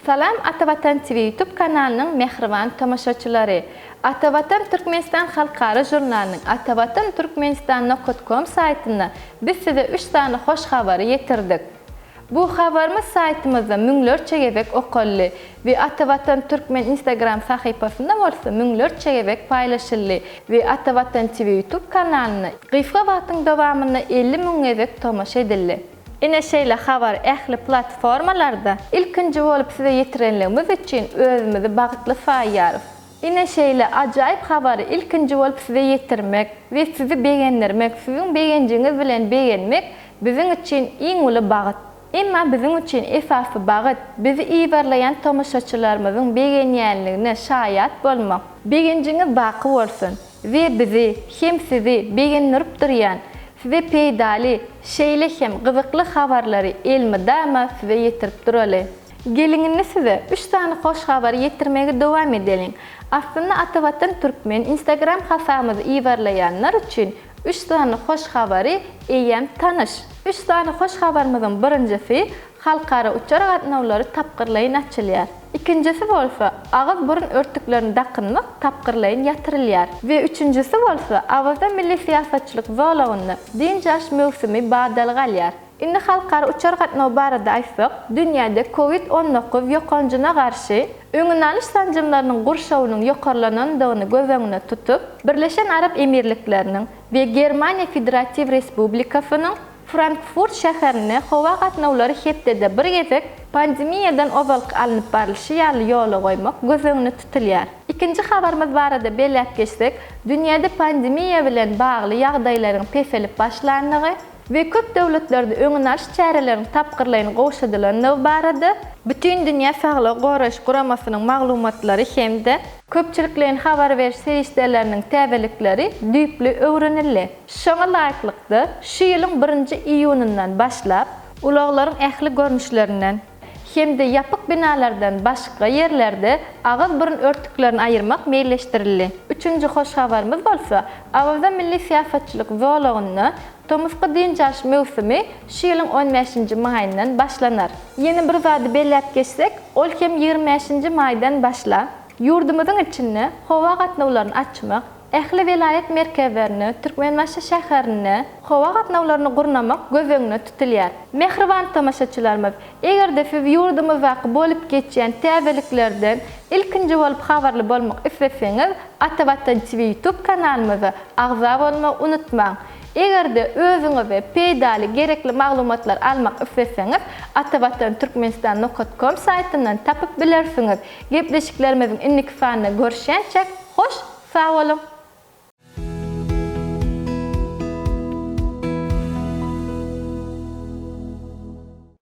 Salam Atavatan TV YouTube kanalynyň mähriban tomaşaçylary! Atavatan Türkmenistan halkara žurnalynyň Atavatan Türkmenistan nokat kom saýtynda biz size üç sany hoş habary ýetirdik. Bu habarymyz saýtymyzda müňlerçe gezek okaldy we Atavatan Türkmen Instagram sahypasynda bolsa müňlerçe gezek paýlaşyldy we Atavatan TV YouTube kanalynda gysga wagtyň dowamynda 50 müň gezek tomaşa edildi. Ine şeýle habary ähli platformalarda ilkinji bolup size ýetirenligimiz üçin özümizi bagtly saýýarys. Ine şeýle ajaýyp habary ilkinji bolup size ýetirmek we sizi begendirmek, siziň begenjiňiz bilen begenmek biziň üçin iň uly bagt. Emma biziň üçin esasy bagt, bizi yzarlaýan tomaşaçylarymyzyň begenýänligine şaýat bolmak. Begenjiňiz baky bolsun we bizi hem sizi begendirip durýan, size peýdaly, şeýle hem gyzykly habarlary elmydama size ýetirip duraly. Geliň indi size üç sany hoş habary ýetirmegi dowam edeliň. Aslynda Atavatan Türkmen Instagram hasabymyzy yzarlaýanlar üçin üç sany hoş habary eýýäm tanyş. Üç sany hoş habarymyzyň birinjisi halkara uçar gatnawlary tapgyrlaýyn açylýar. Ikinjisi bolsa agyz-burun örtüklerini dakynmak tapgyrlaýyn ýatyrylýar. We üçünjisi bolsa Awaza milli syýasatçylyk zolagynda dynç alyş möwsümi badalga alýar. Indi halkara uçar gatnawy barada aýtsak, dünýäde Covid 19 ýokanjyna garşy öňüni alyş sanjymlarynyň gurşawynyň ýokarlanandygyny göz öňünde tutup, Birleşen Arap Emirlikleriniň we Germaniýa Federatiw Respublikasynyň Frankfurt şäherine howa gatnawlary hepdede bir gezek pandemiýadan ozalky alnyp barlyşy ýaly ýola goýmak göz öňünde tutulýar. Ikinji habarymyz barada belläp geçsek, dünýäde pandemiýa bilen bagly ýagdaýlaryň peselip başlandygy, we köp döwletlerde öňüni alyş çäreleriniň tapgyrlaýyn gowşadylandygy barada Bütindünýä Saglygy Goraýyş Guramasynyň maglumatlary hem-de köpçülikleýin habar beriş serişdeleriniň täzelikleri düýpli öwrenildi. Şoňa laýyklykda, şu ýylyň birinji iýunyndan başlap, ulaglaryň ähli görnüşlerinden hem-de ýapyk binalardan başga ýerlerde agyz-burun örtüklerini aýyrmak meýilleşdirildi. Üçünji hoş habarymyz bolsa, Awaza milli syýahatçylyk zolagynda tomusky dynç alyş möwsümi şu ýylyň on bäşinji maýyndan başlanar. Ýene bir zady belläp geçsek, ol hem 25 nji maýdan başlap, ýurdumyzyň içinde howa gatnawlaryny açmak, Ähli welaýat merkezlerinde, Türkmenbaşy şäherinde howa gatnawlaryny gurnamak göz öňünde tutulýar. Mähriban tomaşaçylarymyz, eger-de siz ýurdumyzdaky bolup geçýän täzeliklerden ilkinji bolup habarly bolmak isleseňiz, Atavatan TV YouTube kanalymyza agza bolmagy unutmaň! Eger-de özüňize peýdaly, gerekli maglumatlary almak isleseňiz, Atavatan Türkmenistan nokat kom saýtyndan tapyp bilersiňiz. Gepleşiklerimiziň indiki sanynda görüşýänçäk, hoş sag boluň!